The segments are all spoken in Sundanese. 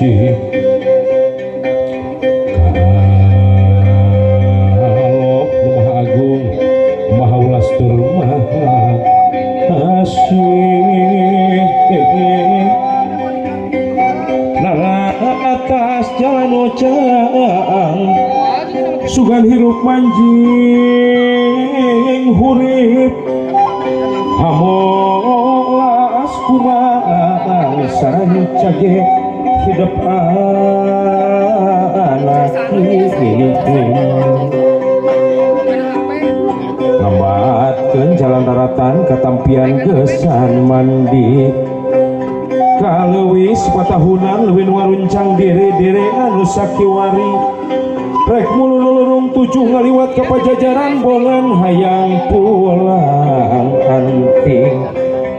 asih Kalau Maha Agung Maha Welas tur Maha Asih Nara atas jalan ocang sugan hirup manjing hurip hamolas kumaha sareng cage hidup anak ngambatkeun jalan daratan katampian gesan mandi kaleuwis patahunan leuwih nu ngaruncang dere-dere anu sakiwari rek mululurung tujuh ngaliwat ke pajajaran bongan hayang pulang anting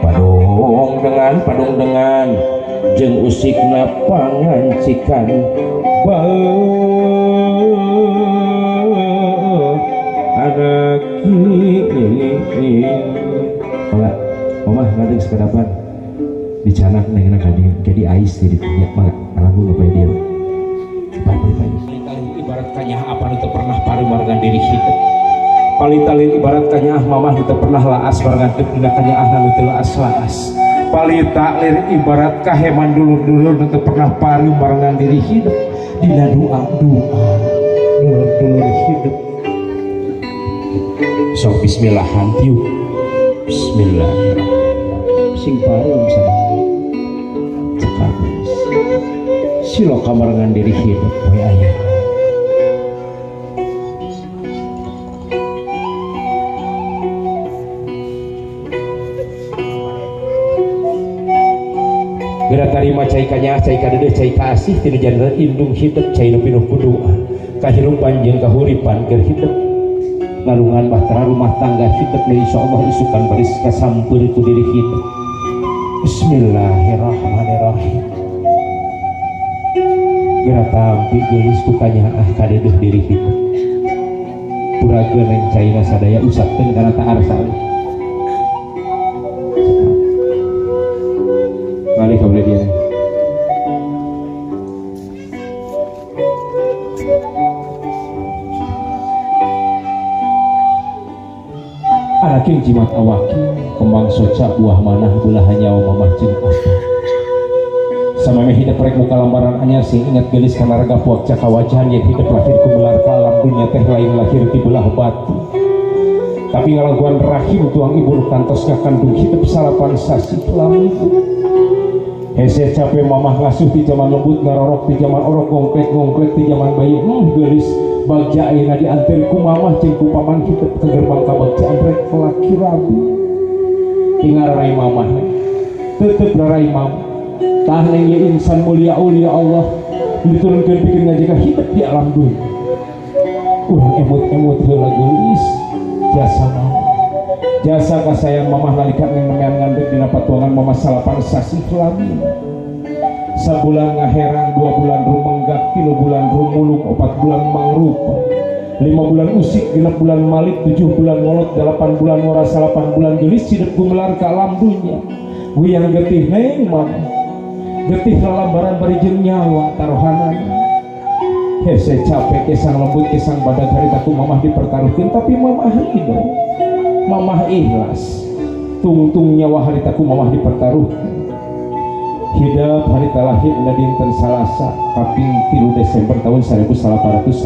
padung dengan jeung usikna pangancikan bae anak ini. Mama, mama ngadeg sekedapan dicanak nengna ka dieu jadi ais di ditu nya mangga alhamdulillah bae dia. Bae. Ibarat kanyah apa nu teu pernah parumargan diri hidup. Palitalin ibarat kanyaah mamah nu teu pernah laas barengan dina kanyaahna nu teu laas-laas. Palitaklir ibarat kaheman dulur-dulur nu teu pernah parumargan diri hidup dina doa-doa dulur-dulur hidup. Sok bismillahan tiup. Bismillahirrahmanirrahim. Sing parum sana. Cekap. Sila kamarengan diri hidup we aya. Geura tarima cai kanyaah cai kadeudeut cai kaasih tinu janten indung hidup cai nu pinuh ku doa kahirupan jeung kahuripan keur hidup ngalungan bahtera rumah tangga hidup nu insyaallah isukan baris kasampeur ku diri hidup. Bismillahirrahmanirrahim. Geura tampi geulis ku kanyaah kadeudeut diri hidup purageun neng caina sadaya usapkeun kana taar sali. Balik ke dia. Araking jimat awaki kembang soca buah manah belahan nyawa mamah jeung apa. Sameme hidup rek muka lambaran anyar sing ingat geulis kana raga puak cakawajahan yen hidup lahir kumelar ka alam dunya teh lain lahir ti belah batu. Tapi ngalaguan rahim tuang ibu kantos ngakandung hidup salapan sasih lami. Hese capek mamah ngasuh di zaman lembut ngarorok di zaman orok gongklek-gongklek di zaman bayi geulis bagja ayeuna dianter ku mamah jeung ku paman hidup ke gerbang kabagjaan rek laki rabi tinggal rai mamah tetep rai mamah tah neng ye insan mulia ulia Allah diturunkeun pikeun ngajaga hidup di alam dunia urang emut-emut heula geulis jasa mamah jasa kasayang mamah nalika neng nemean ngandek dina patuangan mamah salapan sasih lami sabulan ngaherang 2 bulan rumenggak 3 bulan rumulung 4 bulan mangrupa 5 bulan usik 6 bulan malik 7 bulan ngolot 8 bulan ngora 8 bulan gelis hidup gumelar ka alam dunya guyang getih neng mamah getih lalambaran bari jeung nyawa taruhanan hese capek kesang lembut kesang badag harita ku mamah dipertaruhkeun tapi mamah hidup mamah ikhlas tungtung nyawa harita ku mamah dipertaruhkan hidup harita lahir dina dinten Salasa kaping 3 Desember tahun 1886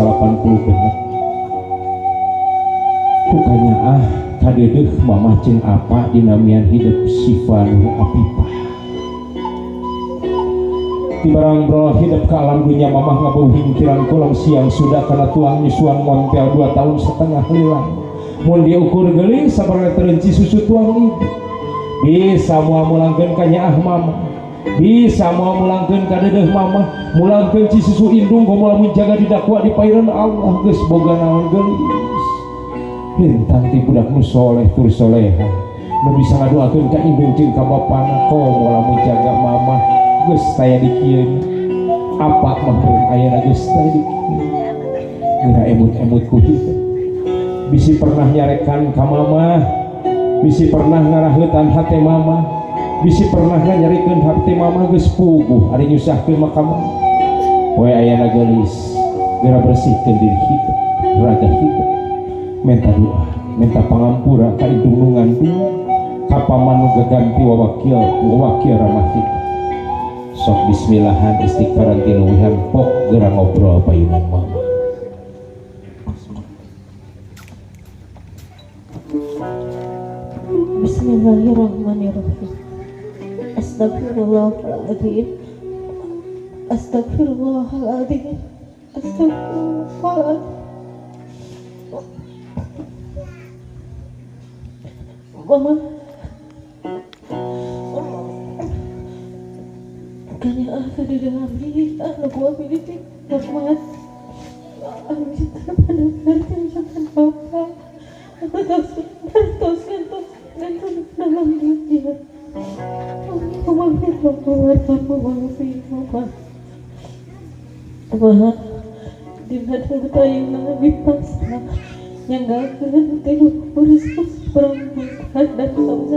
kukanya ah kadeudeut mamah jeung apa dinamian hidup Syifa Nur Afifah di barang bro hidup ke alam dunia mamah ngabau hingkiran kolam siang sudah karena tuang nyusuan montel 2 tahun setengah lilang mun diukur geulis sabarna terenci susu tuang ibu bisa moal mulangkeun ka nyaah mama bisa moal mulangkeun ka dedeuh mama mulangkeun ci susu indung komo lamun jaga didakwa di paireun Allah geus boga naon geulis lintang ti budak nu soleh tur soleha nu bisa ngadoakeun ka indung jeung ka bapana komo lamun jaga mama geus taya di kieu apa mah ayeuna geus taya di kieu geura emut-emut ku hidup bisi pernah nyarekan ka mama bisi pernah ngaraheutan hate mama bisi pernah nyarikeun hate mama geus puguh ari nyusahkeun mah ka mama. Poe ayana geulis geura bersihkeun diri hidup, raga hidup. Minta doa, minta pangampura ka indung nu ngandung, ka paman nu gaganti wawakil, wawakil ramah hidup. Sok bismillahan istighfaran tiluwihan pok geura ngobrol payunan mama. Bismillahirrahmanirrahim. Astagfirullahaladzim. Astagfirullahaladzim. Astagfirullahaladzim. Mama, kanya aku di dalam diri anu gua pilih hormat anu cinta pada jangan bapak aku terus dalam dunia. Mama, di mana yang lebih pasrah yang gak berhenti urus perempuan dan kaum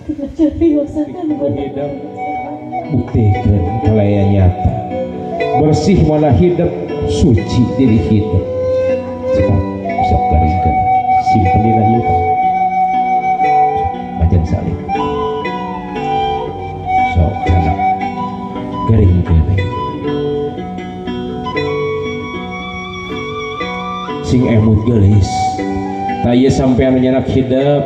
tidak jadi wasakan hidup buktikan kalaya nyata bersih mana hidup suci diri hidup cepat usap garingkan simpelilah hidup macam salib sok anak garing-garing sing emut gelis taya sampean nyanak hidup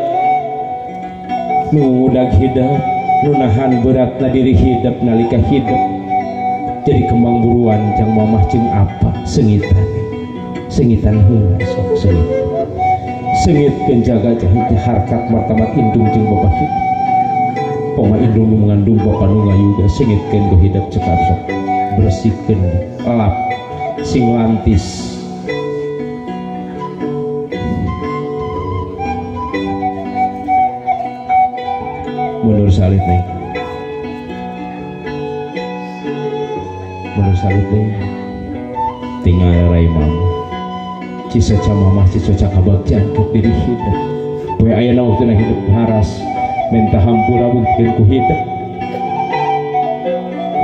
nu ngudag hidup nu nahan beratna diri hidup nalika hidup jadi kembang buruan jang mamah jeung apa sengitan sengitan heula sok sengit sengit penjaga jahit harkat martabat indung jeung bapak hidup poma indung nu mengandung bapak nu ngayuga sengitkeun ku hidup cekap sok bersihkeun lap sing lantis mundur salib nih mundur salib nih tinggal rai mama cisoca mamah cisoca kabagjan ke diri hidup poe ayeuna waktuna hidup haras minta hampura bukti ku hidup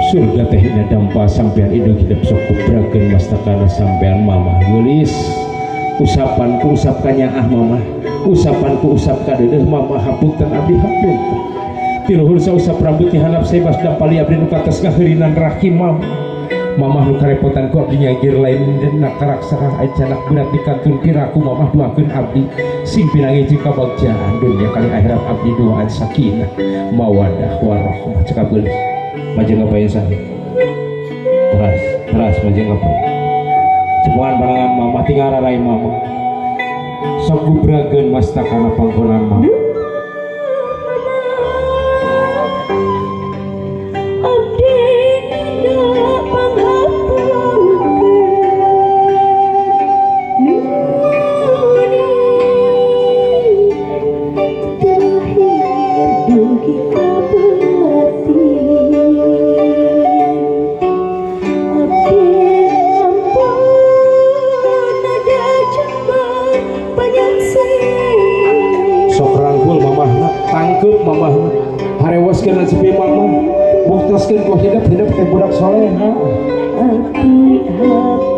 surga teh hina dampa sampean indung hidup sok kubrakeun mastakana sampean mamah geulis usapan ku usap ka nyaah mamah usapan ku usap ka deudeuh mamah hapunten abdi hapunten tiluhur sausap rambut dihanap sebas dampali abdi nu kates kaheurinan rahim mamah mamah nu karepotan ku abdi nyagir lain dina karaksara acanak berat di kantun piraku mamah duakeun abdi sing pinangi jeung kabagjaan dunya kali akhirat abdi duaan sakinah mawadah warahmah cekap geulis majeng ngapain sae teras teras majeng ngapain cepuan barengan mamah tinggal rarai mamah sok gubrageun mastakana panggonan mamah.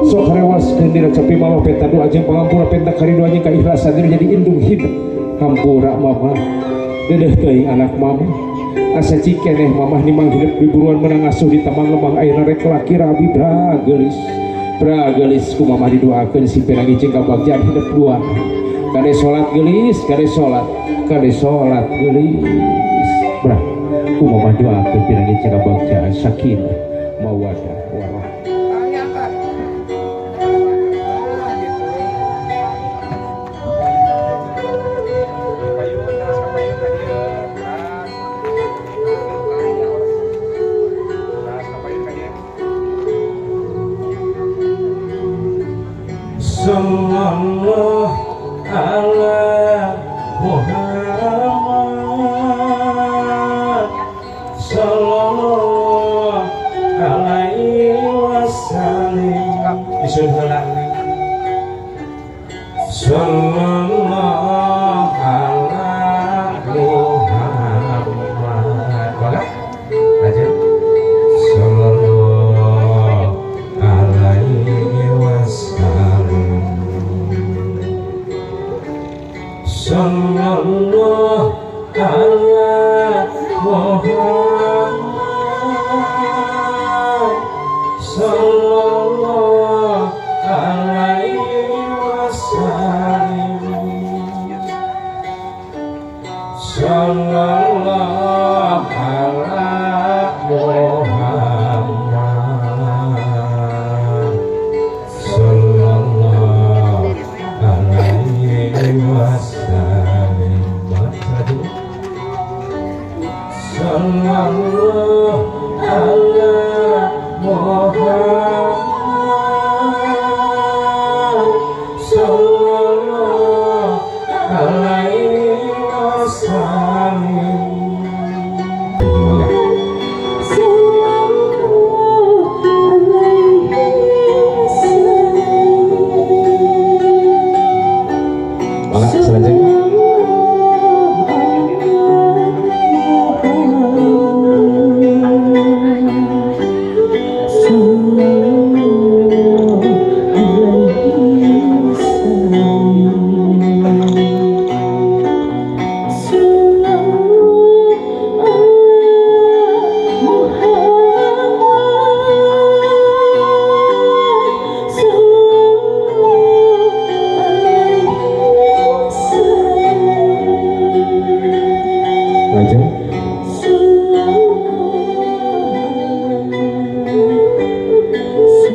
Sok harewaskeun dina cepi mamah penta doa jeung pangampura penta karido anjing kaikhlasan diri jadi indung hidup hampura mamah dedeh teuing anak mamah asa cikeneh mamah nimang hidup di buruan menang asuh di taman lembang ayeuna rek laki rabi bragelis bragelis ku mamah didoakeun si pinangi jeung kabagjaan hidup dua kade salat geulis kade salat kade salat geulis brah ku mamah doakeun pinangi jeung kabagjaan sakinah mawadah warahmah. Sallallahu ala Muhammad sallallahu alaihi wasallam. Sallallahu ala Muhammad sallallahu alaihi wasallam. Sallallahu ala Muhammad.